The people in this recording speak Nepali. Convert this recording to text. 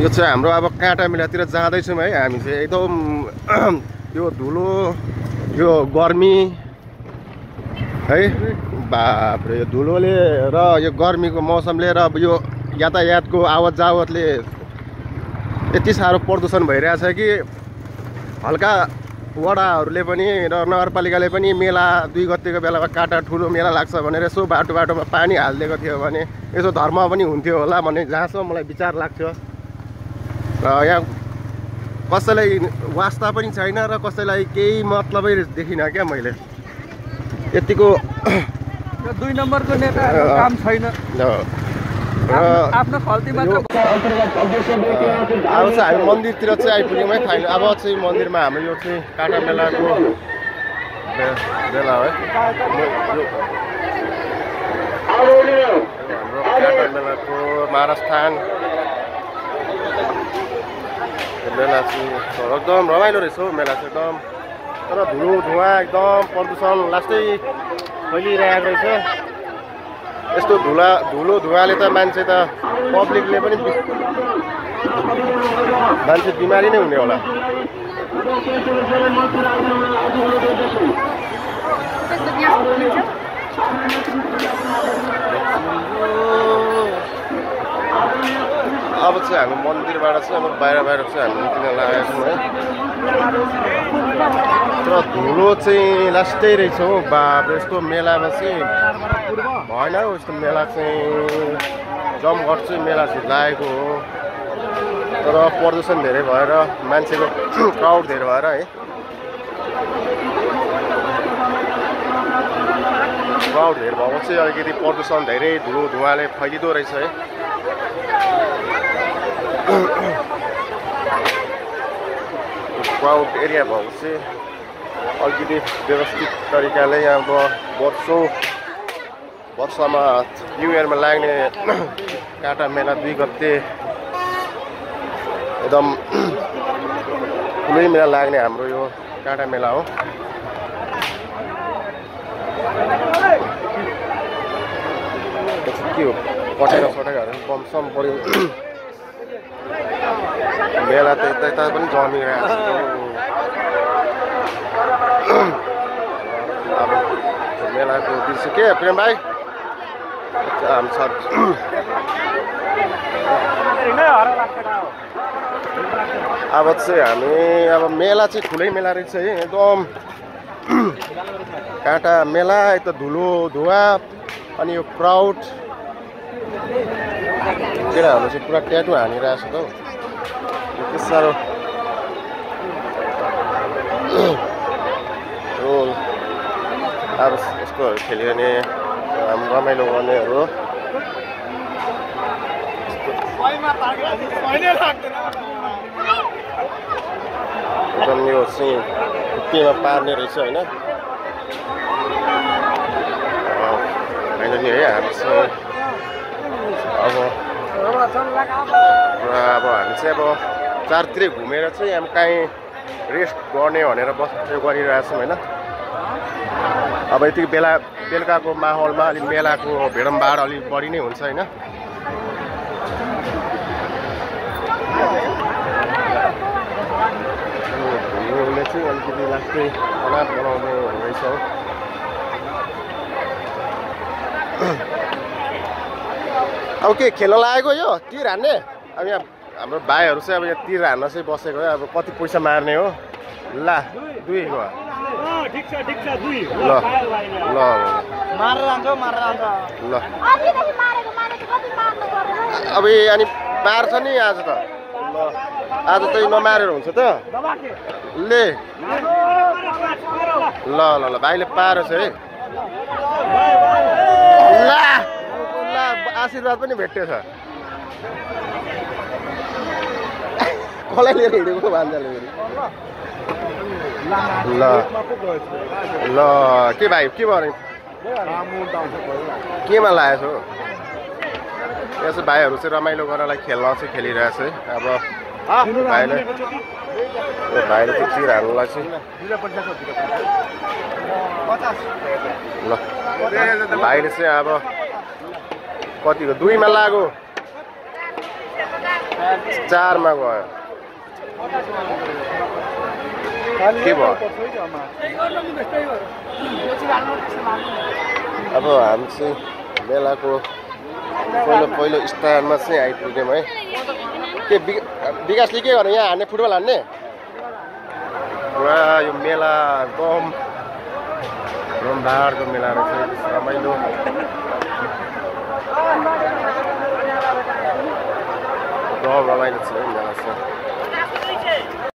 यो चाहिँ हाम्रो अब काँटा मेलातिर जाँदैछौँ है हामी चाहिँ एकदम यो धुलो यो गर्मी है बाफ्रे यो धुलोले र यो गर्मीको मौसमले र यो यातायातको आवत जावतले यति साह्रो प्रदूषण भइरहेछ कि हल्का वडाहरूले पनि र नगरपालिकाले पनि मेला 2 गतेको बेलामा काँटा ठुलो मेला लाग्छ भनेर यसो बाटोमा पानी हालिदिएको थियो भने यसो धर्म पनि हुन्थ्यो होला भन्ने जहाँसम्म मलाई विचार लाग्छ। र यहाँ कसैलाई वास्ता पनि छैन र कसैलाई केही मतलबै देखिनँ क्या मैले यतिको 2 नम्बरको नेताहरुको काम छैन आफ्नो खल्ती मात्र। अब चाहिँ हामी मन्दिरतिर चाहिँ आइपुग्यौँ है फाइनल। अब चाहिँ मन्दिरमा हाम्रो यो चाहिँ काँटा मेलाको बेला है हाम्रो काँटा मेलाको महाराष्ट्र मेला चाहिँ एकदम रमाइलो रहेछ हौ मेला चाहिँ एकदम। तर धुलो धुवा एकदम प्रदूषण लास्टै फैलिरहेको रहेछ। यस्तो धुलो धुवाले त मान्छे त पब्लिकले पनि मान्छे बिमारी नै हुने होला। अब चाहिँ हामी मन्दिरबाट चाहिँ अब बाहिर चाहिँ हामी निक्लिन लागेको छौँ है। तर धुलो चाहिँ लास्टै रहेछ हौ बाब। यस्तो मेलामा चाहिँ भएन हौ यस्तो मेला चाहिँ जमघट चाहिँ मेला चाहिँ लागेको हो। तर प्रदूषण धेरै भएर मान्छेको क्राउड धेरै भएर है क्राउड धेरै भएको चाहिँ अलिकति प्रदूषण धेरै धुलो धुवाले फैलिँदो रहेछ है। क्राउड एरिया भएको चाहिँ अलिकति व्यवस्थित तरिकाले अब वर्षमा न्यु इयरमा लाग्ने काँटा मेला 2 गते एकदम ठुलै मेला लाग्ने हाम्रो यो काँटा मेला हो। के हो पटेकाहरू बमसम पऱ्यो मेला त यता पनि जमिरहेको छ। अब मेलाको दृश्य के प्रेम भाइ अब चाहिँ हामी अब मेला चाहिँ ठुलै मेला रहेछ है एकदम काँटा मेला यता धुलो धुवा अनि यो क्राउड केटाहरू चाहिँ पुरा ट्याटु हानिरहेको छ त हौ यति साह्रो अब यस्तोहरू खेलिरहने रमाइलो गर्नेहरू एकदम यो चाहिँ खुट्टीमा पार्ने रहेछ होइन। फाइनली है हामी चाहिँ अब हामी चाहिँ अब चारतिरै घुमेर चाहिँ अब काहीँ रेस्ट गर्ने भनेर गरिरहेछौँ होइन। अब यति बेलुकाको माहौलमा अलिक मेलाको भिडम्भाड अलिक बढी नै हुन्छ होइन। घुम्नेले चाहिँ अलिकति लास्टै अनाप बनाउने रहेछ हौ। अब के खेल्न लागेको यो तीर हान्ने? अब यहाँ हाम्रो भाइहरू चाहिँ अब यहाँ तीर हान्न चाहिँ बसेको है। अब कति पैसा मार्ने हो? ला 2 हो। ठीक छ 2 ल मारेर जान्छ ल अब अनि मार्छ नि आज त। ल आज त नमारेर हुन्छ त ले। ल भाइले पारेछ है। ला आशीर्वाद पनि भेटेछ। कसलाई लिएर हिँडेको भान्जाले ल के भाइ के भयो केमा लागेको हो? यहाँ चाहिँ भाइहरू चाहिँ रमाइलो गर्नलाई खेल्न चाहिँ खेलिरहेछ है। अब भाइले चाहिँ चिर हाल्नुलाई चाहिँ ल भाइले चाहिँ अब कतिको 2 मा लाग्यो 4 मा गयो के भयो अब हामी चाहिँ मेलाको पहिलो स्थानमा चाहिँ आइपुग्यौँ है के विकासले के गर्ने यहाँ हान्ने फुटबल हान्ने पुरा यो मेला एकदम रमधाडको मेला रहेछ रमाइलो रमाइलो छ है मेला चाहिँ